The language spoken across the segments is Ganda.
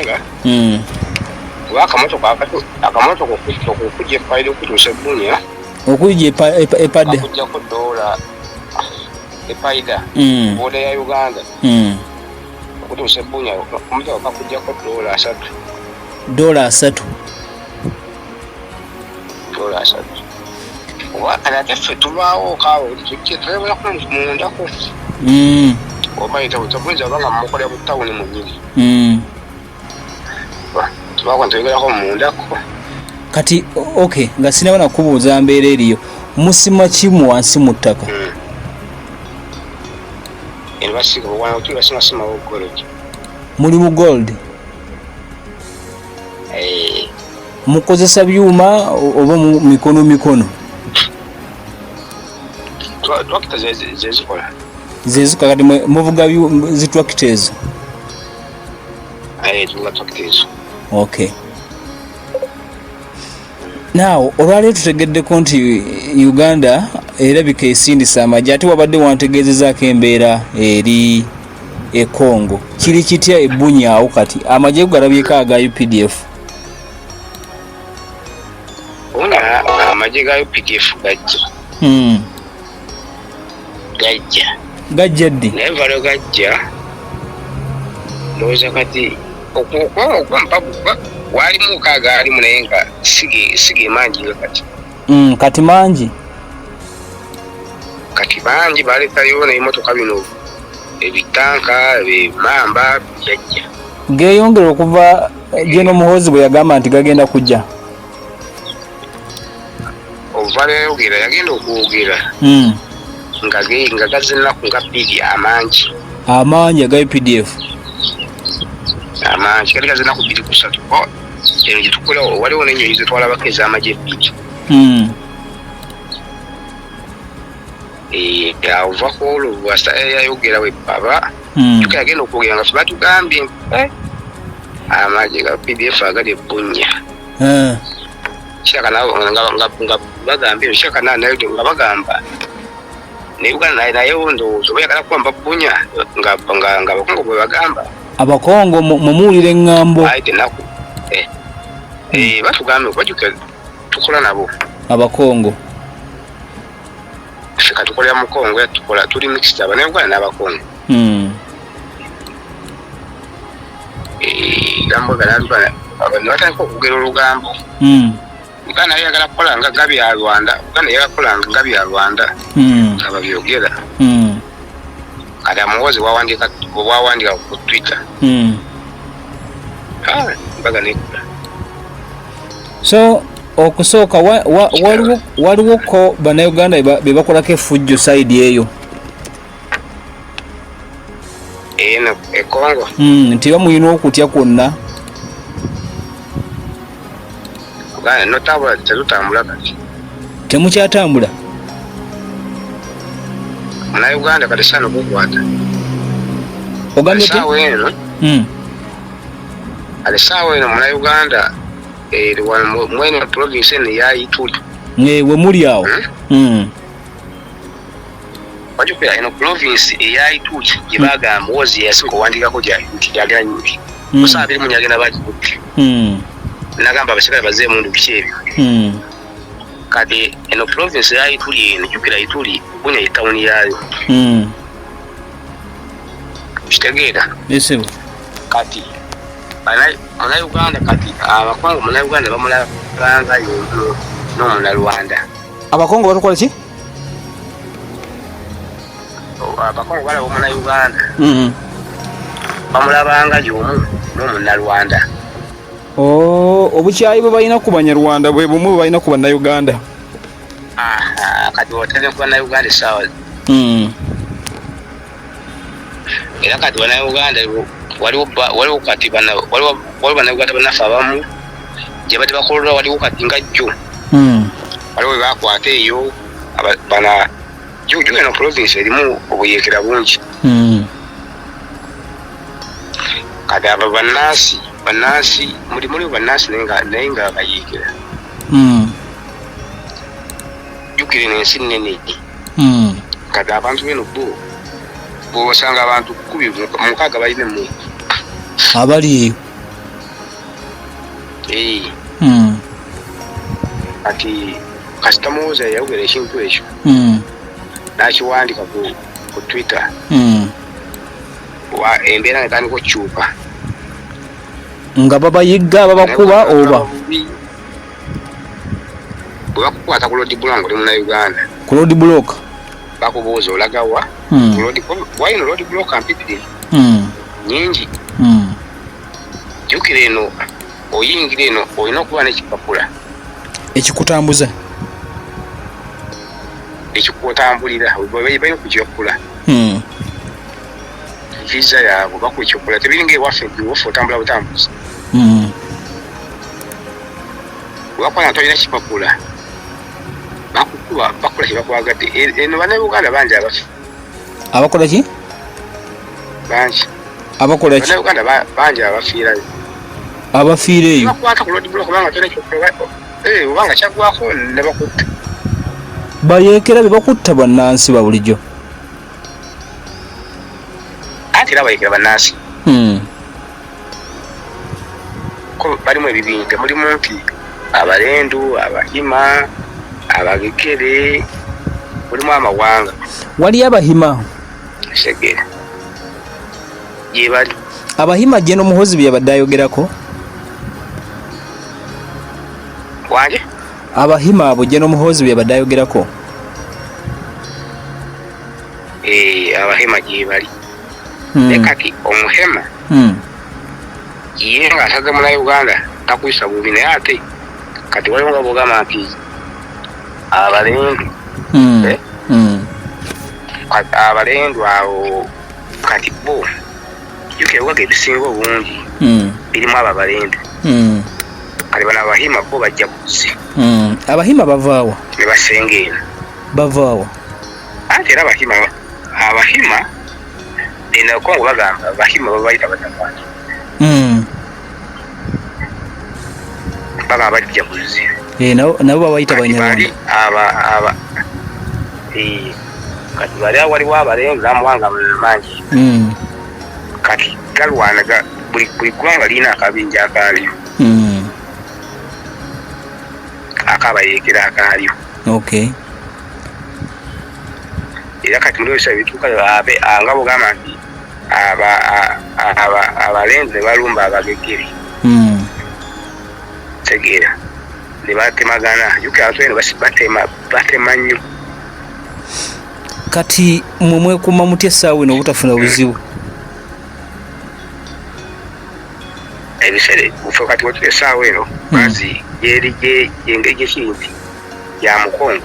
Kubanga kuba akamotoka akamotoka okujja e Paidha okutuusa e Bunia. Okujja e Paidha. Akujjako dola e Paidha. Border ya Uganda. Okutuusa e Bunia akamotoka kakujjako $3. $3. $3. Oba ate ffe tulwawo kaawo tujje twebulako mundako. Oba tebuyinza oba nga mukolera mu tawuni munnyini. Tubako ntuyogerako mundako. Kati okay, nga sinaba nakubuuza mbeera eriyo, musima ki mu wansi mu ttaka? Basiga gold. Muli mu gold? Mukozesa byuma oba mu mikono mikono? Tractor zezikola. Zezikola. Kati muvuga zi tractor ezo? Tuvuga tractor ezo. Okay. Now, olwaleero tutegeddeko nti Uganda erabika esindisa amagye, ate wabadde wantegeezezaako embeera eri e Congo. Kiri kitya e Bunia awo kati? Amagye galabyeko aga UPDF? Bunia amagye ga UPDF gajja. Gajja. Gajja ddi? Naye valo gajja. Ndowooza kati okuba walimu kaagaalimu naye nga sige mangi nga kati. Kati mangi? Kati bangi baleetayo n'ebimotoka bino ebitanka, ebimamba byajja. Geeyongera okuva General Muhoozi bwe yagamba nti gagenda kujja. Okuva lweyayogera, yagenda okwogera nga gazze ennaku nga 2 amangi. Amangi aga UPDF? Amangi, kati gazze ennaku 2 ku 3. Eno gye tukola waliwo n'ennyonyi ze twalabako ez'amagye 2. Ova ku olwo yayogera we baba. Kyokka yagenda okwogera nga ffe batugambye amagye ga UPDF agali e Bunia. Kiraka nga bagambye, kiraka nayo nga bagamba ne Uganda nayo ndowooza oba yagala kuwamba Bunia nga Abakongo bwe bagamba. Abakongo mumuwulira eŋŋambo. Ayi tenaku. Batugambye bajjuke tukola nabo. Abakongo. Ffe katukolera mu Kongo, era tukola tuli mixed Abannayuganda n'Abakongo. Gambo batandika okwogera olugambo. Uganda nayo eyagala kukola nga bya Rwanda. Uganda eyagala kukola nga bya Rwanda. Nga babyogera. Kati Muhoozi wawandiika ku Twitter. Mbaga nekula. So okusooka waliwo ko Bannayuganda be bakolako effujjo side eyo? Eno e Congo. Nti bamulina okutya kwonna. Uganda notambula, tetutambula kati. Temukyatambula? Munnayuganda kati saana okukwata. Ogambye Essaawa eno. Kati essaawa eno Munnayuganda mwene province eno eya Ituri. We muli awo. Wajjukira eno province eya Ituri gye bagamba Muhoozi yasooka owandiikako nti yagenda nti ku ssaawa 2 yagenda bagikutte. Nagamba abasigale bazze emundu biki ebyo. Kati eno province ya Ituri eno, jjukira Ituri Bunia ye tawuni yaayo. Kitegeera? Yes. Kati Munnayuganda kati Abakongo Munnayuganda bamulabanga n'Omunnarwanda. Abakongo batukola ki? Abakongo balaba Omunnayuganda. Bamulabanga y'omu n'Omunnarwanda. Obukyayi bwe balina ku Banyarwanda bwe bumu bwe balina ku Bannayuganda. Kati otandika ku Bannayuganda essaawa. Era kati Bannayuganda waliwo kati waliwo Bannayuganda bannaffe abamu gye badde bakolera, waliwo kati nga jjo. Waliwo we bakwata eyo bana jjo eno province erimu obuyeekera bungi. Kati abo bannansi muli bannansi naye nga bayeekera. Jjukira eno ensi nnene. Kati abantu beno bo bw'osanga abantu 16 balina emmundu. Abali eyo. Kati kasita Muhoozi yayogera ekintu ekyo, n'akiwandika ku Twitter, embeera netandika okukyuka. Nga babayigga, babakuba oba? Bwe bakukwata ku road block ng'oli Munnayuganda, Ku road block? Bakubuuza olagawa. Wayino road block mpitirivu, nyingi. Jjukira eno oyingira eno olina okuba n'ekipapula ekikutambuza. Ekikutambulira balina okukyokula. Visa yaabwe bakukyokula, tebiringa ewaffe nti waffe otambula butambuzi. Bwebakwata nga tolina kipapula, bakukuba, bakola kyebakwagadde. Eno Bannayuganda bangi abafi. Abakola ki? Bangi. Abakola ki? Bannayuganda bangi abafiirayo. Abafiira eyo? Bakwata ku road block kubanga tolina kipapula, obanga kyaggwako ne bakutta. Bayeekera be bakutta bannansi ba bulijjo? Anti era bayeekera bannansi. Ko balimu ebibinja, mulimu nti Abalendu, Abahima, Abagekere, mulimu amawanga. Waliyo Abahima? Segere gyebali. Abahima General Muhoozi bye yabadde ayogerako? Wange? Abahima abo General Muhoozi bye yabadde ayogerako? Abahima gyebali. Naye kati Omuhema ye ng'asaze Munnayuganda takuyisa bubi, naye ate kati waliwo nga bwogamba nti Abalendu, Eh? Abalendu abo kati bo jjukira ebibuga ebisinga obungi birimu abo Abalendu. Kati bano Abahima bo bajja buzi. Abahima bavaawa? Ne basenga eno. Bavaawa? Anti era Abahima eno Kongo bagamba Abahima babayita Banyarwanda. Bagamba bajja buzi. Nabo babayita Kati Banyarwanda. Bali aba kati bali awo waliwo Abalendu n'amawanga amalala mangi. Kati galwana buli ggwanga lirina akabinja akaalyo. Akabayeekera akaalyo. Era kati muri ebiseera bituuka abe nga bw'ogamba nti Abalenzi ne balumba Abagegere. Tegeera ne batemagana, jjukira abantu eno batema nnyo. Kati mwe mwekuuma mutya essaawa eno obutafuna buzibu? Ebiseera ffe kati wetuli essaawa eno, bazi gyeri engeri gyekiri nti ya Mukongo.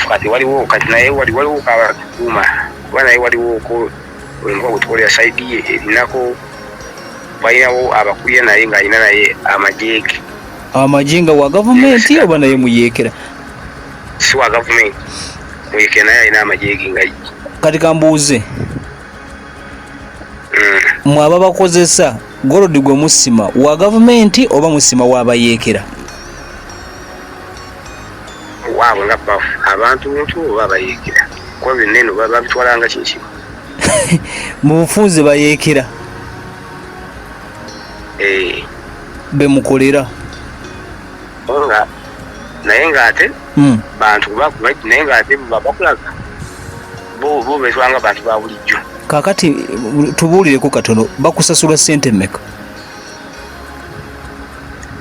Kati waliwo kati naye waliwo abatukuuma, kuba naye waliwo ko omukono gwe tukolera side ye erinako balinawo abakulira, naye ng'alina naye amagye ge. Amagye nga wa gavumenti oba naye muyeekera? Si wa gavumenti, muyekera, naye alina amagye ge nga Kati kambuuze, mwe ababakozesa, gold gwe musima wa gavumenti oba musima w'abayeekera? Waabwe nga bafu abantu buntu oba abayeekera, kuba byonna eno babitwalanga kinkimu. Mu bufunze bayeekera bemukolera. Nga naye ng'ate bantu naye ng'ate bakulaga bo betwanga bantu ba bulijjo. Kakati tubuulireko katono, bakusasula ssente mmeka?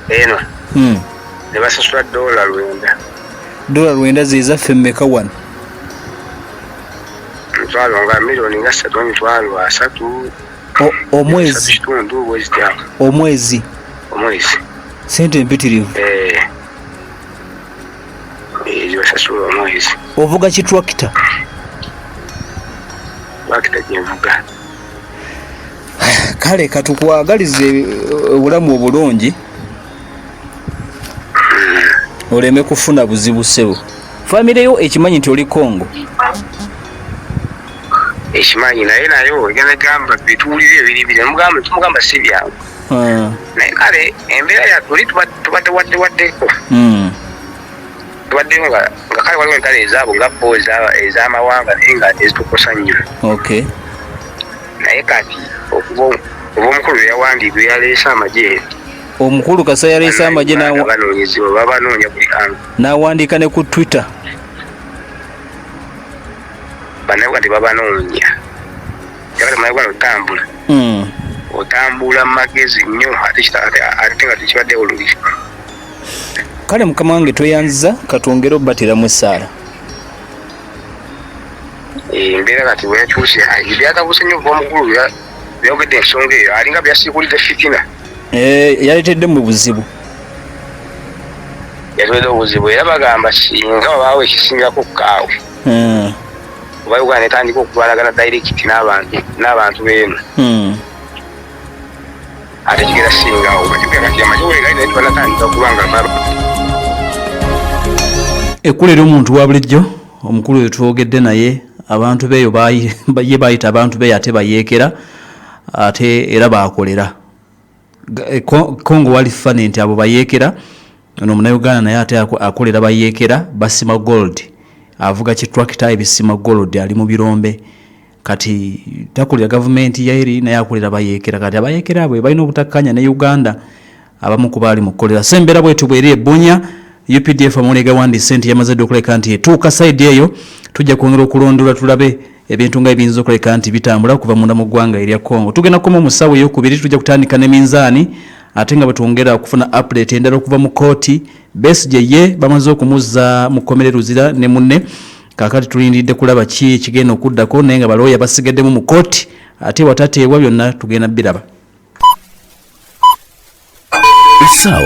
Eno ne basasula $9. $9 zezaffe mmeka wano? Emitwalo nga miliyoni nga 3 emitwalo 30. Omwezi? Kitundu bwezitya. Omwezi? Omwezi. Sente empitirivu. Eh, zibasasula omwezi. Ovuga kitrakita? Tractor gyenvuga. Kale katukwagalize obulamu obulungi, oleme kufuna buzibu ssebo. Famire yo ekimanyi nti oli Kongo? Ekimanyi, naye nayo egenda gamba bituwulira ebiribiri, mugamba tumugamba si byangu. Naye kale embeera yaffe oli tubadde wadde waddeko. Tubaddeyo nga kale waliwo entalo ezaabo nga bo ez'amawanga, naye nga tezitukosa nnyo. Naye kati okuva Oba omukulu yawandiika yaleese amagye. Omukulu kasa yaleese amagye banoonyezebwa, babanoonya buli ango. N'awandiika ne ku Twitter. Bannayuganda tebabanoonya. Yagala munnayuganda otambula. Otambula mu magezi nnyo ate ate nga tekibaddewo luli. Kale mukama wange tweyanziza, katwongere obateramu essaala. Embeera kati bweyakyuse byatabuse nnyo okuva omukulu byayogedde ensonga eyo, alinga byasiikulidde fitina. Yaleetedde mu buzibu. Yatuleetedde obuzibu era bagamba singa wabaawo ekisingako kaawe. Oba Uganda etandika okulwanagana direct n'abantu beeno. Ate kigenda singawo kati amagye wegali naye tebanatandika kubanga Ekkula ery'omuntu wa bulijjo omukulu oyo twogedde naye, abantu beeyo ye bayita abantu beeyo ate bayeekera ate era bakolera Congo. Wali fane nti abo bayeekera. Ono Omunauganda naye ate akolera bayeekera, basima gold, avuga kitrakita ebisima gold, ali mu birombe. Kati takulira gavumenti yaeri naye akulira bayeekera. Kati abayeekera abo balina obutakkanya ne Uganda, abamu ku baali mu kukolera. So embeera bwetu bweri ebunya. UPDF amawulire gawandiise nti yamaze dde okuleka nti etuuka side eyo. Tujja kwongera okulondoola tulabe ebintu nga ebiyinza okuleka nti bitambula okuva munda mu ggwanga erya Congo. Tugenda kukoma mu ssaawa eyokubiri, tujja kutandika ne minzaani, ate nga bwe twongera okufuna update endala okuva mu kooti. Besigye ye bamaze okumuzza mu kkomera e Luzira ne munne. Kaakati tulindiridde kulaba ki ekigenda okuddako, naye nga balooya basigaddemu mu kooti ate watateebwa byonna tugenda biraba. Essaawa.